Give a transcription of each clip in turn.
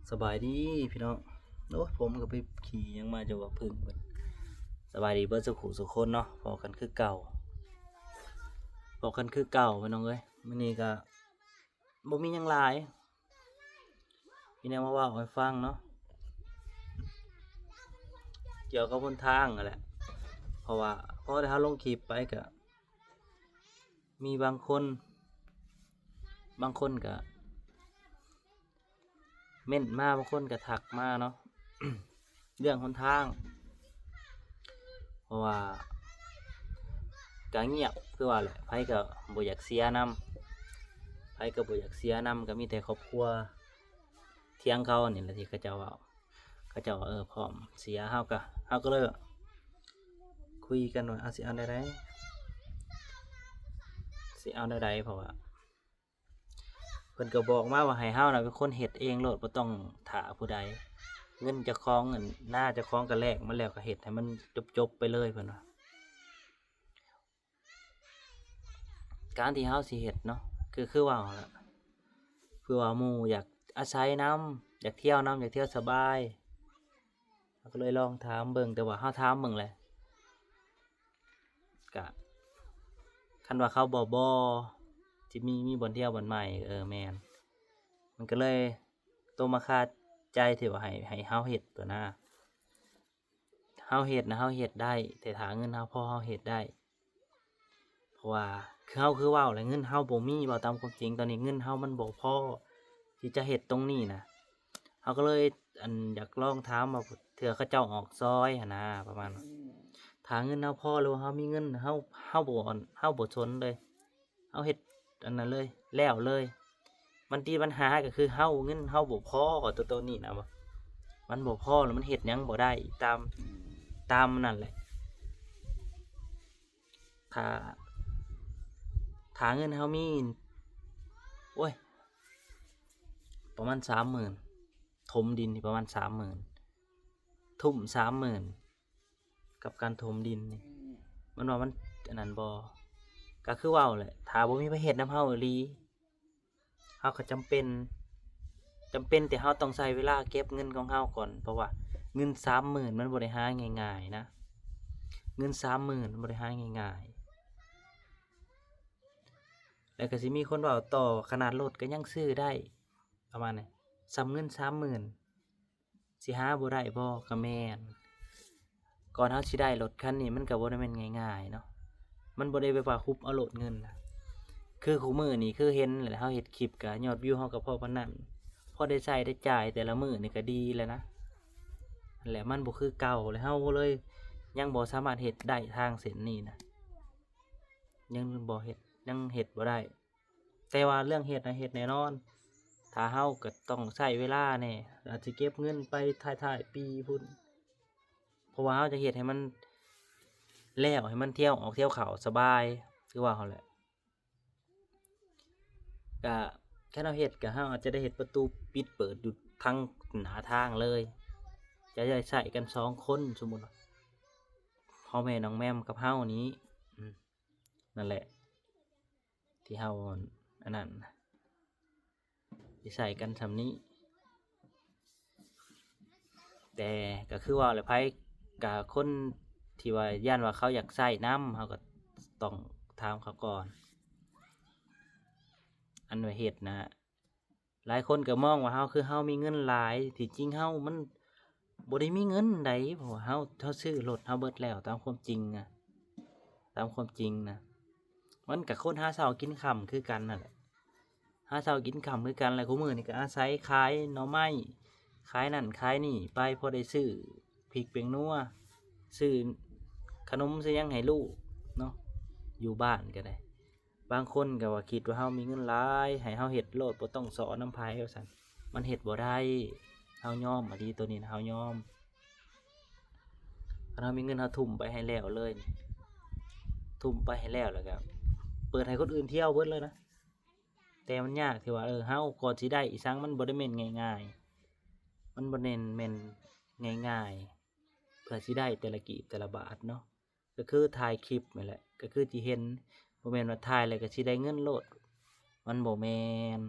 ສະບາຍດີພີ່ນ້ອງ. ໂອ້ຍ ຜົມກໍໄປຂີ່ຫຍັງມາ ຈະວ່າເພິ່ງເພິ່ນ. ສະບາຍດີເບິດສູ່ຜູ້ສູ່ຄົນເນາະ, ພໍ້ກັນຄືເກົ່າ ພໍ້ກັນຄືເກົ່າພີ່ນ້ອງເອີຍ. ມື້ນີ້ກໍບໍ່ມີຫຍັງຫຼາຍ ມີແນວມາເວົ້າໃຫ້ຟັງເນາະ ກ່ຽວກັບຫົນທາງຫັ້ນແຫຼະ. ເພາະວ່າພໍໄດ້ເຮົາລົງຄລິບໄປ ກໍມີບາງຄົນ ບາງຄົນກໍ ເມັ້ນມາ ບາງຄົນກໍທັກມາເນາະ ເລື່ອງຫົນທາງ ເພາະວ່າກໍງຽບຄືວ່າແຫຼະ, ໃຜກໍບໍ່ຢາກເສຍນຳ ໃຜກໍບໍ່ຢາກເສຍນຳ ກໍມີແຕ່ຄອບຄົວທຽງເຂົານີ້ແຫຼະທີ່ເຂົາເຈົ້າເວົ້າ. ເຂົາເຈົ້າວ່າ ເອີ ພ້ອມເສຍ, ເຮົາກໍ ເຮົາກໍເລີຍຄຸຍກັນວ່າ ເອົາ ຊິເອົາແນວໃດ ຊິເອົາແນວໃດ ເພາະວ່າ ເພິ່ນກໍບອກມາວ່າໃຫ້ເຮົານະເປັນຄົນເຮັດເອງໂລດ ບໍ່ຕ້ອງຖ້າຜູ້ໃດ, ເງິນເຈົ້າຂອງ ເງິນນາເຈົ້າຂອງກໍແລກມາແລ້ວ ກໍເຮັດໃຫ້ມັນຈົບໆໄປເລີຍ ເພິ່ນວ່າ. ການທີ່ເຮົາຊິເຮັດເນາະ ຄື ຄືເວົ້າຫັ້ນລະ ເພື່ອວ່າໝູ່ຢາກອາໄສນຳ ຢາກທ່ຽວນຳ ຢາກທ່ຽວສະບາຍ ເຮົາກໍເລີຍລອງຖາມເບິ່ງ. ແຕ່ວ່າເຮົາຖາມເບິ່ງແຫຼະ ກະ ຄັນວ່າເຂົາບໍ່ ບໍ່ ຊິມີ ມີບ່ອນທ່ຽວບ່ອນໃໝ່ ເອີ ແມ່ນ. ມັນກໍເລີຍຕົກມາຄາໃຈທີ່ວ່າໃຫ້ ໃຫ້ເຮົາເຮັດຕົວະນາ. ເຮົາເຮັດນະ ເຮົາເຮັດໄດ້ ແຕ່ຖ້າເງິນເຮົາພໍ ເຮົາເຮັດໄດ້. ເພາະວ່າຄືເຮົາ ຄືເວົ້າແຫຼະ ເງິນເຮົາບໍ່ມີ ເວົ້າຕາມຄວາມຈິງ ຕອນນີ້ເງິນເຮົາມັນບໍ່ພໍທີ່ຈະເຮັດຕົງນີ້ນະ. ເຮົາກໍເລີຍ ອັນ ຢາກລອງຖາມວ່າ ເທື່ອເຂົາເຈົ້າອອກຊ່ອຍຫັ້ນນາ ປະມານວ່າ ຖ້າເງິນເຮົາພໍ ຫຼືວ່າເຮົາມີເງິນ ເຮົາ ເຮົາບໍ່ ເຮົາບໍ່ສົນເລີຍ ເຮົາເຮັດອັນນັ້ນເລີຍ ແລ້ວເລີຍ. ມັນຕິດບັນຫາກໍຄືເຮົາ ເງິນເຮົາບໍ່ພໍ ຕົວ ຕົວນີ້ນະ ມັນບໍ່ພໍ ແລ້ວມັນເຮັດຫຍັງບໍ່ໄດ້ ຕາມ ຕາມນັ້ນແຫຼະ. ຖ້າ ຖ້າເງິນເຮົາມີ ໂອ້ຍ ປະມານສາມໝື່ນ ຖົມດິນນີ້ປະມານສາມໝື່ນ ທຸ່ມສາມໝື່ນ ກັບການຖົມດິນນີ້ ມັນວ່າມັນອັນນັ້ນບໍ່? ກໍຄືເວົ້າແຫຼະ ຖ້າບໍ່ມີໃຜເຮັດນຳເຮົາອີ່ຫຼີ ເຮົາກໍຈຳເປັນ ຈຳເປັນທີ່ເຮົາຕ້ອງໃຊ້ເວລາເກັບເງິນຂອງເຮົາກ່ອນ ເພາະວ່າເງິນສາມໝື່ນມັນບໍ່ໄດ້ຫາງ່າຍໆນະ ເງິນສາມໝື່ນມັນບໍ່ໄດ້ຫາງ່າຍໆ. ແລ້ວກໍຊິມີຄົນເວົ້າຕໍ່ ຂະໜາດລົດກໍຍັງຊື້ໄດ້ ປະມານນີ້ ສ່ຳເງິນສາມໝື່ນ ຊິຫາບໍ່ໄດ້ບໍ່? ກໍແມ່ນ ກ່ອນເຮົາຊິໄດ້ລົດຄັນນີ້ ມັນກໍບໍ່ໄດ້ແມ່ນງ່າຍໆເນາະ ມັນບໍ່ໄດ້ແບບວ່າຮຸບເອົາໂລດເງິນນະ. ຄືຄູ່ມື້ນີ້ ຄືເຫັນແຫຼະ ເຮົາເຮັດຄລິບກໍຍອດວິວເຮົາກໍພໍປານນັ້ນ ພໍໄດ້ໃຊ້ໄດ້ຈ່າຍແຕ່ລະມື້ນີ້ກໍດີແລ້ວນະ. ຫັ້ນແຫຼະ ມັນບໍ່ຄືເກົ່າ ແລ້ວເຮົາເລີຍຍັງບໍ່ສາມາດເຮັດໄດ້ທາງເສັ້ນນີ້ນະ ຍັງບໍ່ເຮັດ ຍັງເຮັດບໍ່ໄດ້. ແຕ່ວ່າເລື່ອງເຮັດນະ ເຮັດແນ່ນອນ ຖ້າເຮົາກໍຕ້ອງໃຊ້ເວລາແດ່ ອາດຊິເກັບເງິນໄປທ້າຍໆປີພຸ້ນ ເພາະວ່າເຮົາຈະເຮັດໃຫ້ມັນແລ້ວ ໃຫ້ມັນທ່ຽວອອກທ່ຽວເຂົ້າສະບາຍ ຄືວ່າຫັ້ນແຫຼະ. ກະ ຄັນເຮົາເຮັດ ກະເຮົາອາດຈະໄດ້ເຮັດປະຕູປິດເປີດຢູ່ທາງໜ້າທາງເລີຍ ຈະໄດ້ໃຊ້ກັນສອງຄົນ ສົມມຸດວ່າ ພໍ່ແມ່ນ້ອງແມມກັບເຮົານີ້ ອືມ ນັ້ນແຫຼະ ທີ່ເຮົາ ອັນນັ້ນ ຊິໃຊ້ກັນສ່ຳນີ້. ແຕ່ກໍຄືວ່າແຫຼະ ໃຜ ກະຄົນທີ່ວ່າຢ້ານວ່າເຂົາຢາກໃຊ້ນຳ ເຮົາກໍຕ້ອງຖາມເຂົາກ່ອນ. ອັນວ່າເຮັດນະ ຫຼາຍຄົນກໍມອງວ່າເຮົາ ຄືເຮົາມີເງິນຫຼາຍ ທີ່ຈິງເຮົາມັນບໍ່ໄດ້ມີເງິນໃດ ເພາະວ່າເຮົາ ເຮົາຊື້ລົດເຮົາເບິດແລ້ວ ຕາມຄວາມຈິງນະ ຕາມຄວາມຈິງນະ ມັນກໍຄົນຫາເຊົ້າກິນຄ່ຳຄືກັນຫັ້ນແຫຼະ ຫາເຊົ້າກິນຄ່ຳຄືກັນແຫຼະ. ຄູ່ມື້ນີ້ກໍອາໄສຂາຍໜໍ່ໄມ້ ຂາຍນັ້ນຂາຍນີ້ໄປ ພໍໄດ້ຊື້ພິກແປ້ງນົວ ຊື້ຂະໜົມຊື້ຫຍັງໃຫ້ລູກເນາະ ຢູ່ບ້ານກໍໄດ້. ບາງຄົນກໍວ່າຄິດວ່າເຮົາມີເງິນຫຼາຍ ໃຫ້ເຮົາເຮັດໂລດ ບໍ່ຕ້ອງສໍ້ນຳໃຜວ່າຊັ້ນ ມັນເຮັດບໍ່ໄດ້. ເຮົາຍອມອີ່ຫຼີ ໂຕນີ້ນະ ເຮົາຍອມ. ຄັນເຮົາມີເງິນ ເຮົາທຸ່ມໄປໃຫ້ແລ້ວເລີຍ ທຸ່ມໄປໃຫ້ແລ້ວ ແລ້ວກໍເປີດໃຫ້ຄົນອື່ນທ່ຽວເບິດເລີຍນະ. ແຕ່ມັນຍາກທີ່ວ່າ ເອີ ເຮົາກໍຊິໄດ້ອີ່ສັງ ມັນບໍ່ໄດ້ແມ່ນງ່າຍໆ ມັນບໍ່ແມ່ນ ແມ່ນງ່າຍໆ ເພື່ອຊິໄດ້ແຕ່ລະກີບແຕ່ລະບາດເນາະ. ກໍຄືຖ່າຍຄລິບນີ້ແຫຼະ ກໍຄືທີ່ເຫັນ ບໍ່ແມ່ນວ່າຖ່າຍແລ້ວກໍຊິໄດ້ເງິນໂລດ ມັນບໍ່ແມ່ນ.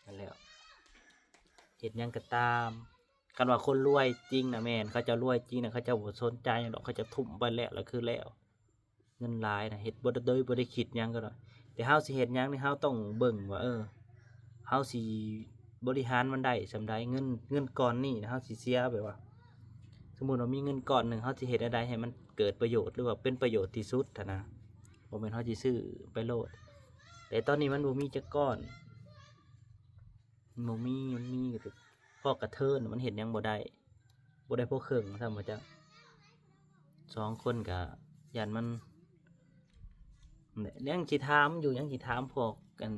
ນັ້ນແຫຼະ ເຮັດຫຍັງກໍຕາມ. ຄັນວ່າຄົນລວຍຈິງນະ ແມ່ນ ເຂົາເຈົ້າລວຍຈິງນະ ເຂົາເຈົ້າບໍ່ສົນໃຈຫຍັງດອກ ເຂົາເຈົ້າທຸ່ມໄປແລ້ວ ແລ້ວຄືແລ້ວ. ເງິນຫຼາຍນະ ເຮັດບໍ່ ໂດຍບໍ່ໄດ້ຄິດຫຍັງກໍໄດ້. ແຕ່ເຮົາຊິເຮັດຫຍັງນີ້ ເຮົາຕ້ອງເບິ່ງວ່າ ເອີ ເຮົາຊິບໍລິຫານມັນໄດ້ສ່ຳໃດ. ເງິນ ເງິນກ້ອນນີ້ນະ ເຮົາຊິເສຍ ແບບວ່າ ສົມມຸດວ່າມີເງິນກ້ອນໜຶ່ງ ເຮົາຊິເຮັດແນວໃດໃຫ້ມັນເກີດປະໂຫຍດ ຫຼືວ່າເປັນປະໂຫຍດທີ່ສຸດຫັ້ນນະ. ບໍ່ແມ່ນເຮົາຊິຊື້ໄປໂລດ. ແຕ່ຕອນນີ້ມັນບໍ່ມີຈັກກ້ອນ ມັນບໍ່ມີ ມັນມີກໍແຕ່ພໍກະເທີນ ມັນເຮັດຫຍັງບໍ່ໄດ້ ບໍ່ໄດ້ພໍເຄິ່ງຊ້ຳວ່າຈັ່ງ. ສອງຄົນກໍຢ້ານມັນ ແຫຼະ ຍັງຊິຖາມຢູ່ ຍັງຊິຖາມພວກອັນ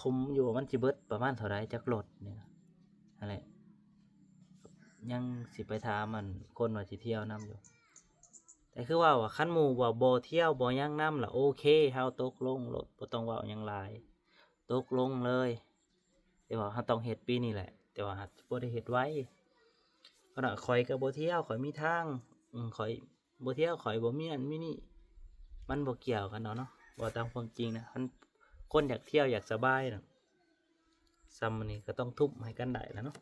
ຖົມຢູ່ວ່າມັນຊິເບິດປະມານເທົ່າໃດຈັກລົດນີ້ນະ. ຫັ້ນແຫຼະ ຍັງຊິໄປຖາມອັນຄົນວ່າຊິທ່ຽວນຳຢູ່. ແຕ່ຄືເວົ້າວ່າ ຄັນໝູ່ວ່າບໍ່ທ່ຽວບໍ່ຫຍັງນຳລະໂອເຄ ເຮົາຕົກລົງໂລດ ບໍ່ຕ້ອງເວົ້າຫຍັງຫຼາຍ ຕົກລົງເລີຍ. ແຕ່ວ່າເຮົາຕ້ອງເຮັດປີນີ້ແຫຼະ ແຕ່ວ່າອາດຈະບໍ່ໄດ້ເຮັດໄວ. ເພາະວ່າຂ້ອຍກໍບໍ່ທ່ຽວ ຂ້ອຍມີທາງ ອືມ ຂ້ອຍບໍ່ທ່ຽວ ຂ້ອຍບໍ່ມີນັ້ນມີນີ້ ມັນບໍ່ກ່ຽວກັນດອກເນາະ. ເວົ້າຕາມຄວາມຈິງນະ ຄັນຄົນຢາກທ່ຽວຢາກສະບາຍນະ ສ່ຳນີ້ກໍຕ້ອງທຸ່ມໃຫ້ກັນໄດ້ລະເນາະ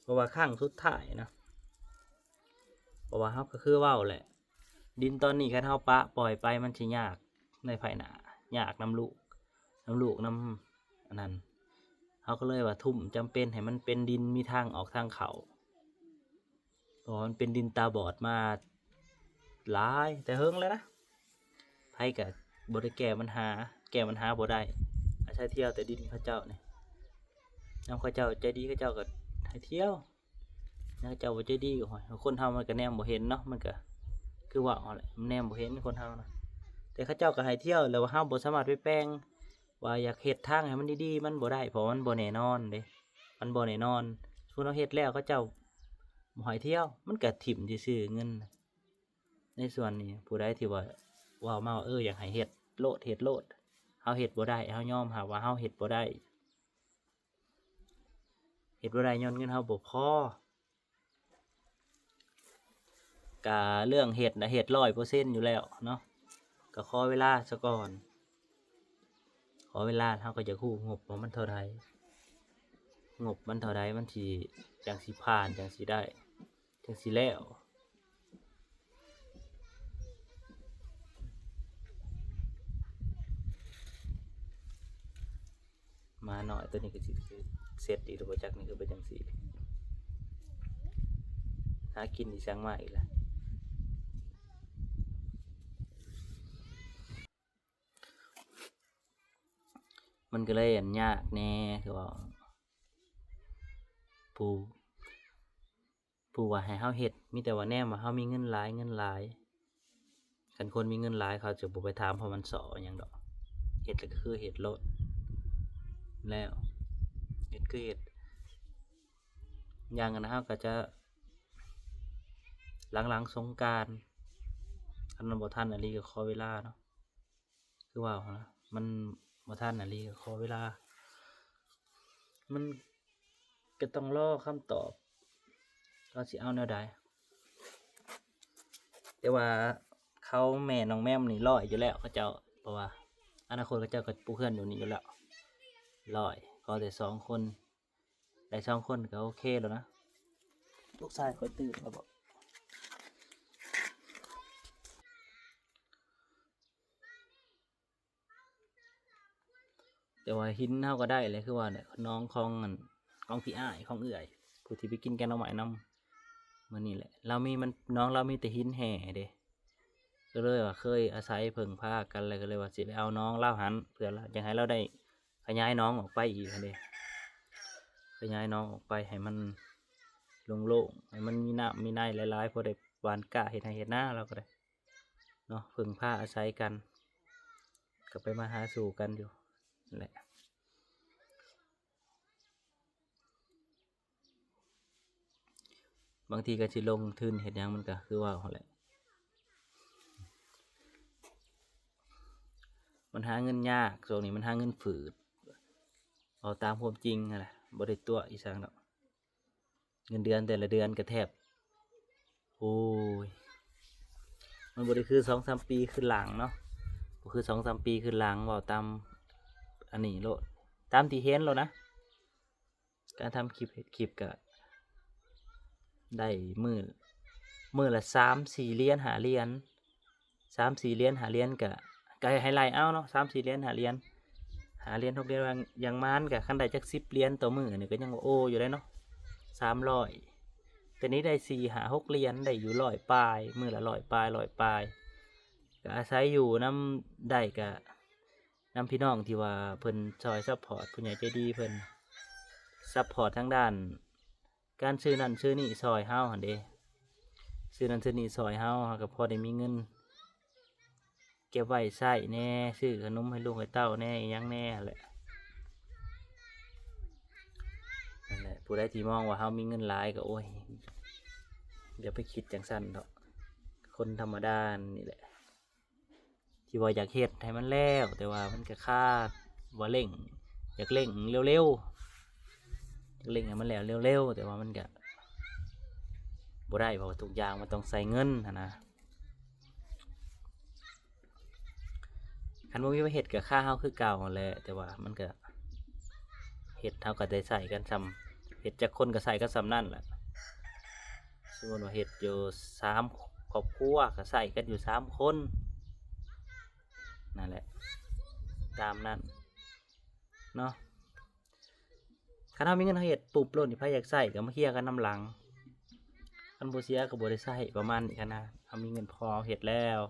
ເພາະວ່າຄັ້ງສຸດທ້າຍນະ. ເພາະວ່າເຮົາກໍຄືເວົ້າແຫຼະ ດິນຕອນນີ້ຄັນເຮົາປະປ່ອຍໄປມັນຊິຍາກໃນພາຍໜ້າ ຍາກນຳລູກ ນຳລູກນຳອັນນັ້ນ. ເຮົາກໍເລີຍວ່າທຸ່ມ ຈຳເປັນໃຫ້ມັນເປັນດິນມີທາງອອກທາງເຂົ້າ ເພາະວ່າມັນເປັນດິນຕາບອດມາຫຼາຍແຕ່ເຫິງແລ້ວນະ. ໃຜກໍບໍ່ໄດ້ແກ້ບັນຫາ ແກ້ບັນຫາບໍ່ໄດ້ ອາໄສທ່ຽວແຕ່ດິນເຂົາເຈົ້ານີ້. ຍາມເຂົາເຈົ້າໃຈດີເຂົາເຈົ້າກໍໃຫ້ທ່ຽວ ຍາມເຂົາເຈົ້າບໍ່ໃຈດີກໍ ໂອ້ຍ ຄົນເຮົາມັນກໍແນມບໍ່ເຫັນເນາະ ມັນກໍຄືເວົ້າຫັ້ນແຫຼະ ມັນແນມບໍ່ເຫັນຄົນເຮົານະ. ແຕ່ເຂົາເຈົ້າກໍໃຫ້ທ່ຽວ ແລ້ວວ່າເຮົາບໍ່ສາມາດໄປແປງວ່າຢາກເຮັດທາງໃຫ້ມັນດີໆ ມັນບໍ່ໄດ້ ເພາະວ່າມັນບໍ່ແນ່ນອນເດ້ ມັນບໍ່ແນ່ນອນ. ສົມມຸດເຮົາເຮັດແລ້ວ ເຂົາເຈົ້າບໍ່ໃຫ້ທ່ຽວ ມັນກໍຖິ້ມຊື່ໆ ເງິນ. ໃນສ່ວນນີ້ ຜູ້ໃດທີ່ວ່າເວົ້າມາວ່າ ເອີ ຢາກໃຫ້ເຮັດໂລດ ເຮັດໂລດ ເຮົາເຮັດບໍ່ໄດ້ ເຮົາຍອມຮັບວ່າເຮົາເຮັດບໍ່ໄດ້ ເຮັດບໍ່ໄດ້ຍ້ອນເງິນເຮົາບໍ່ພໍ. ກະເລື່ອງເຮັດນະ ເຮັດຮ້ອຍເປີເຊັນຢູ່ແລ້ວເນາະ ກະຂໍເວລາສາກ່ອນ ຂໍເວລາ. ເຮົາກໍຢາກຮູ້ງົບວ່າມັນເທົ່າໃດ ງົບມັນເທົ່າໃດ ມັນຊິ ຈັ່ງຊິຜ່ານ ຈັ່ງຊິໄດ້ ຈັ່ງຊິແລ້ວ. ໝານ້ອຍໂຕນີ້ກໍຊິເສັດອີກແລ້ວບໍ່ຈັກ ນີ້ຄືເປັນຈັ່ງຊີ້ ຫາກິນອີ່ສັງມາອີກລະ. ມັນກໍເລີຍ ອັນ ຍາກແດ່ ຄືວ່າ ຜູ້ ຜູ້ວ່າໃຫ້ເຮົາເຮັດ ມີແຕ່ວ່າແນມວ່າເຮົາມີເງິນຫຼາຍ ເງິນຫຼາຍ. ຄັນຄົນມີເງິນຫຼາຍ ເຂົາຈະບໍ່ໄປຖາມເຮົາມັນສໍ້ຫຍັງດອກ ເຮັດແລ້ວກໍຄືເຮັດໂລດ ແລ້ວເຮັດຄືເຮັດ. ຢ່າງອັນ ເຮົາກໍຈະ ຫຼັງໆ ສົງການ ຄັນມັນບໍ່ທັນອີ່ຫຼີກໍຂໍເວລາເນາະ. ຄືວ່າຫັ້ນນະ ມັນບໍ່ທັນອີ່ຫຼີກໍຂໍເວລາ ມັນກໍຕ້ອງລໍຄຳຕອບວ່າຊິເອົາແນວໃດ. ແຕ່ວ່າເຂົາແມ່ນ້ອງແມມນີ້ຮ້ອຍຢູ່ແລ້ວ ເຂົາເຈົ້າ ເພາະວ່າອະນາຄົດເຂົາເຈົ້າກໍປູກເຮືອນຢູ່ນີ້ຢູ່ແລ້ວ ຮ້ອຍ ຂໍແຕ່ສອງຄົນ ໄດ້ສອງຄົນກໍໂອເຄແລ້ວນະ. ລູກຊາຍຂ້ອຍຕື່ນແລ້ວບໍ? ແຕ່ວ່າຫີນເຮົາກໍໄດ້ແຫຼະ ຄືວ່າແຫຼະ ນ້ອງຂອງອັນ ຂອງພີ່ອ້າຍ ຂອງເອື້ອຍ ຜູ້ທີ່ໄປກິນແກງໜໍ່ໄມ້ນຳມື້ນີ້ແຫຼະ. ລາວມີ ມັນ ນ້ອງລາວມີແຕ່ຫີນແຮ່ເດ້ ກໍເລີຍວ່າເຄີຍອາໄສເພິ່ງພາກັນ ແລ້ວກໍເລີຍວ່າຊິໄປເອົາໜອງລາວຫັ້ນ ເພື່ອຢາກໃຫ້ລາວໄດ້ຂະຫຍາຍໜອງອອກໄປອີກຫັ້ນເດ້ ຂະຫຍາຍໜອງອອກໄປໃຫ້ມັນໂລ່ງໆ ໃຫ້ມັນມີນ້ຳມີໃນຫຼາຍໆ ພໍໄດ້ຫວ່ານກ້າເຮັດໄຮ່ເຮັດນາ ລາວກໍໄດ້ເນາະ ເພິ່ງພາອາໄສກັນ ກໍໄປມາຫາສູ່ກັນຢູ່ນັ້ນແຫຼະ. ບາງທີກໍຊິລົງທຶນເຮັດຫຍັງ ມັນກໍຄືເວົ້າຫັ້ນແຫຼະ ມັນຫາເງິນຍາກ ຊ່ວງນີ້ມັນຫາເງິນຝືດ ເວົ້າຕາມຄວາມຈິງຫັ້ນແຫຼະ ບໍ່ໄດ້ຕົວະອີ່ສັງດອກ. ເງິນເດືອນແຕ່ລະເດືອນກໍແທບ ໂອ້ຍ ມັນບໍ່ໄດ້ຄືສອງສາມປີຄືຫຼັງເນາະ ບໍ່ຄືສອງສາມປີຄືຫຼັງ ເວົ້າຕາມອັນນີ້ໂລດ ຕາມທີ່ເຫັນໂລດນະ. ການທຳຄລິບ ເຮັດຄລິບກະໄດ້ມື້ ມື້ລະສາມສີ່ຫຼຽນ ຫ້າຫຼຽນ ສາມສີ່ຫຼຽນ ຫ້າຫຼຽນ ກະ ກະໃຫ້ໄລ່ເອົາເນາະ ສາມສີ່ຫຼຽນ ຫ້າຫຼຽນ ຫ້າຫຼຽນ ຫົກຫຼຽນ ຢ່າງ ຢ່າງມານກະ ຄັນໄດ້ຈັກສິບຫຼຽນຕໍ່ມື້ນີ້ກະຍັງວ່າໂອຢູ່ເດ້ເນາະ ສາມຮ້ອຍ ແຕ່ນີ້ໄດ້ສີ່ຫ້າຫົກຫຼຽນ ໄດ້ຢູ່ຮ້ອຍປາຍ ມື້ລະຮ້ອຍປາຍ ຮ້ອຍປາຍ ກະອາໄສຢູ່ນຳ ໄດ້ກະນຳພີ່ນ້ອງທີ່ວ່າເພິ່ນຊ່ອຍຊັບພອດ ຜູ້ໃຫຍ່ໃຈດີເພິ່ນຊັບພອດທາງດ້ານ ການຊື້ນັ້ນຊື້ນີ້ຊ່ອຍເຮົາຫັ້ນເດ້ ຊື້ນັ້ນຊື້ນີ້ຊ່ອຍເຮົາ ເຮົາກໍພໍໄດ້ມີເງິນເກັບໄວ້ໃຊ້ແດ່ ຊື້ຂະໜົມໃຫ້ລູກໃຫ້ເຕົ້າແດ່ ອີ່ຫຍັງແດ່ຫັ້ນແຫຼະ ນັ້ນແຫຼະ ຜູ້ໃດທີ່ມອງວ່າເຮົາມີເງິນຫຼາຍກໍ ໂອ້ຍ ຢ່າໄປຄິດຈັ່ງຊັ້ນເນາະ ຄົນທຳມະດານີ້ແຫຼະ ທີ່ວ່າຢາກເຮັດໃຫ້ມັນແລ້ວ ແຕ່ວ່າມັນກະຄາ ວ່າເລັ່ງ ຢາກເລັ່ງເລັວໆ ຢາກເລັ່ງໃຫ້ມັນແລ້ວເລັວໆ ແຕ່ວ່າມັນກະບໍ່ໄດ້ ເພາະວ່າທຸກຢ່າງມັນຕ້ອງໃຊ້ເງິນຫັ້ນນະ ຄັນບໍ່ມີໃຜເຮັດກະຄາເຮົາຄືເກົ່າຫັ້ນແຫຼະ ແຕ່ວ່າມັນກະ ເຮັດເຮົາກະໄດ້ໃຊ້ກັນຊ່ຳ ເຮັດຈັກຄົນກະໃຊ້ກັນຊ່ຳນັ້ນແຫຼະ ສົມມຸດວ່າເຮັດຢູ່ສາມຄອບຄົວ ກະໃຊ້ກັນຢູ່ສາມຄົນ ນັ້ນແຫຼະ ຕາມນັ້ນເນາະ ຄັນເຮົາມີເງິນເຮົາເຮັດປຸບໂລດນີ້ ໃຜຢາກໃຊ້ກະມາເຄຍກັນນຳຫຼັງ ຄັນບໍ່ເສຍກະບໍ່ໄດ້ໃຊ້ ປະມານນີ້ຫັ້ນນະ ເຮົາມີເງິນພໍເຮັດແລ້ວ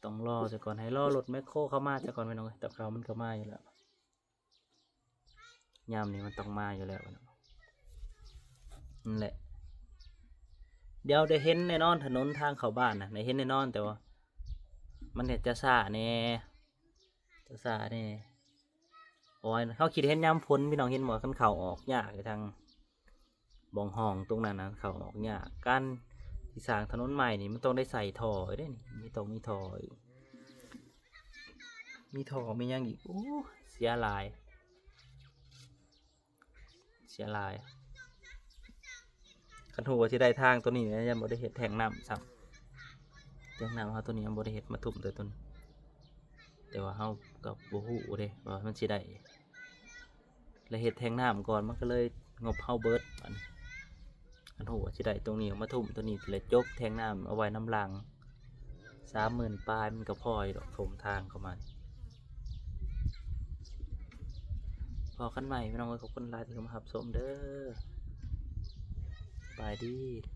ຕ້ອງລໍຊະກ່ອນ ໃຫ້ລໍລົດແມັກໂຄເຂົ້າມາຊະກ່ອນ ພີ່ນ້ອງເອີຍ ແຕ່ເກົ່າມັນກະມາຢູ່ແລ້ວ ຍາມນີ້ມັນຕ້ອງມາຢູ່ແລ້ວ ນັ້ນແຫຼະ ດຽວໄດ້ເຫັນແນ່ນອນ ຖະໜົນທາງເຂົ້າບ້ານນະ ໄດ້ເຫັນແນ່ນອນ ແຕ່ວ່າມັນກະຈະຊ້າແດ່ ຈະຊ້າແດ່ ໂອ້ຍ ເຮົາຄິດເຫັນຍາມຝົນ ພີ່ນ້ອງເຫັນບໍ່ ຄັນເຂົ້າອອກຍາກຢູ່ທາງ ບ່ອງຮ່ອງຕົງນັ້ນນະ ເຂົ້າອອກຍາກ ການທີ່ສ້າງຖະໜົນໃໝ່ນີ້ ມັນຕ້ອງໄດ້ໃສ່ທໍ່ເດ້ນີ້ ມີ ຕ້ອງມີທໍ່ອີກ ມີທໍ່ມີຫຍັງອີກ ໂອ້ ເສຍຫຼາຍ ເສຍຫຼາຍ ຄັນຮູ້ວ່າຊິໄດ້ທາງໂຕນີ້ນະ ຍັງບໍ່ໄດ້ເຮັດແທງນ້ຳຊ້ຳ ແທງນ້ຳເຮົາໂຕນີ້ຍັງບໍ່ໄດ້ເຮັດ ມາທຸ່ມແຕ່ໂຕນີ້ ແຕ່ວ່າເຮົາກໍບໍ່ຮູ້ເດ້ວ່າມັນຊິໄດ້ ແລະເຮັດແທງນ້ຳກ່ອນ ມັນກໍເລີຍງົບເຮົາເບິດ ອັນ ຄັນຮູ້ວ່າຊິໄດ້ຕົງນີ້ມາທຸ່ມຕົງນີ້ ແລະຈົບແທງນ້ຳເອົາໄວ້ນຳຫຼັງ ສາມໝື່ນປາຍ ມັນກໍພໍຢູ່ດອກ ຖົມທາງເຂົ້າມານີ້ ພໍ້ກັນໃໝ່ ພີ່ນ້ອງເອີຍ ຂອບຄຸນຫຼາຍທີ່ເຂົ້າມາຮັບຊົມເດີ ສະບາຍດີ.